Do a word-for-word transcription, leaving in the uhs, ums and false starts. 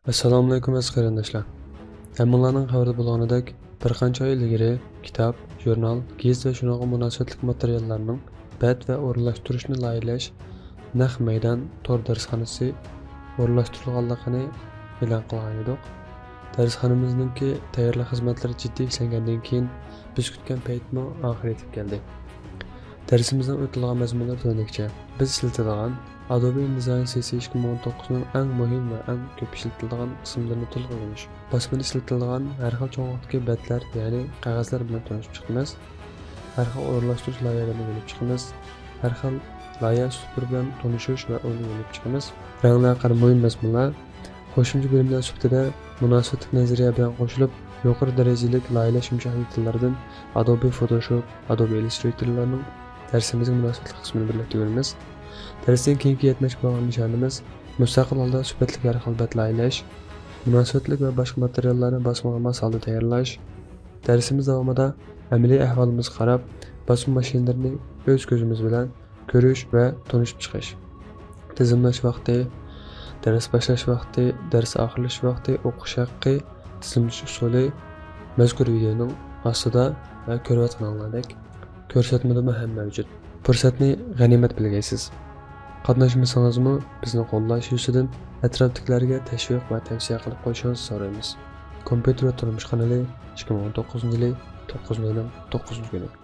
ئەسسالامۇئەلەيكۇم ئەزىز قېرىنداشلار. ھەممىڭلارنىڭ خەۋىرىدە بولغىنىدەك، بىر قانچە ئاي ئىلگىرى كىتاب، ژۇرنال، گېزىت ۋە شۇنىڭغا مۇناسىۋەتلىك ماتېرىياللارنىڭ بەت ۋە ئورۇنلاشتۇرۇشنى لايىھەلەش نەق مەيدان تور دەرسخانىسى ئورۇنلاشتۇرۇلغانلىقىنى ئېلان قىلغان ئىدۇق. دەرسخانىمىزنىڭكى تەييارلىق خىزمەتلىرى جىددىي ئىشلەنگەندىن كېيىن، بىز كۈتكەن پەيتمۇ ئاخىرى يېتىپ كەلدى. دەرسىمىزنىڭ ئۆتىدىغان مەزمۇنلىرى تۆۋەندىكىچە. بىز ئىشلىتىدىغان Adobe InDesign CC ئىككى مىڭ ئون توققۇزنىڭ ئەڭ مۇھىم ۋە ئەڭ كۆپ ئىشلىتىلىدىغان قىسىملىرىنى تولۇق ئۆگىنىش. باسمىدا ئىشلىتىلىدىغان ھەر خىل چوڭلۇقتىكى بەتلەر، يەنى قەغەزلەر بىلەن تونۇشۇپ چىقىمىز. ھەر خىل ئورۇنلاشتۇرۇش لايىھەلىرىنى ئۆگىنىپ چىقىمىز. ھەر خىل لايىھە ئۇسلۇبلىرى بىلەن تونۇشۇش ۋە ئۇنى ئۆگىنىپ چىقىمىز. رەڭلەر قەدىمىي مەزمۇنلار. قوشۇمچە بىلىملەر سۈپىتىدە مۇناسىۋەتلىك نەزەرىيە بىلەن قوشۇلۇپ، يۇقىرى دەرىجىلىك لايىھەلەش يۇمشاق دېتاللىرىدىن Adobe Photoshop، Adobe Illustratorلارنىڭ دەرسىمىزگە مۇناسىۋەتلىك قىسمىنى بىرلىكتە ئۆگىنىمىز. دەرستىن كېيىنكى يەتمەكچى بولغان نىشانىمىز مۇستەقىل ھالدا سۈپەتلىك ھەر خىل بەت لايىھەلەش، مۇناسىۋەتلىك ۋە باشقا ماتېرىياللارنى باسمىغا ماس ھالدا تەييارلاش. دەرسىمىز داۋامىدا ئەمەلىي ئەھۋالىمىزغا قاراپ، باسما ماشىنىلىرىنى ئۆز كۆزىمىز بىلەن كۆرۈش ۋە تونۇشۇپ چىقىش. تىزىملاش ۋاقتى، دەرس باشلاش ۋاقتى، دەرس ئاخىرلىشىش ۋاقتى، ئوقۇش ھەققى، تىزىملىتىش ئۇسۇلى مەزكۇر ۋىدېئونىڭ ئاستىدا ۋە كۆرۈۋاتقىنىڭلاردەك كۆرسەتمىدىمۇ ھەم مەۋجۇت. پۇرسەتنى غەنىيمەت بىلگەيسىز. قاتناشمىسىڭىزمۇ بىزنى قوللاش يۈزىسىدىن ئەتراپتىكىلەرگە تەشۋىق ۋە تەۋسىيە قىلىپ قويۇشىڭىزنى سورايمىز. كومپيۇتېر ۋە تۇرمۇش قانىلى، ئىككى مىڭ ئون توققۇزىنچى يىلى، توققۇزىنچى ئاينىڭ توققۇزىنچى كۈنى.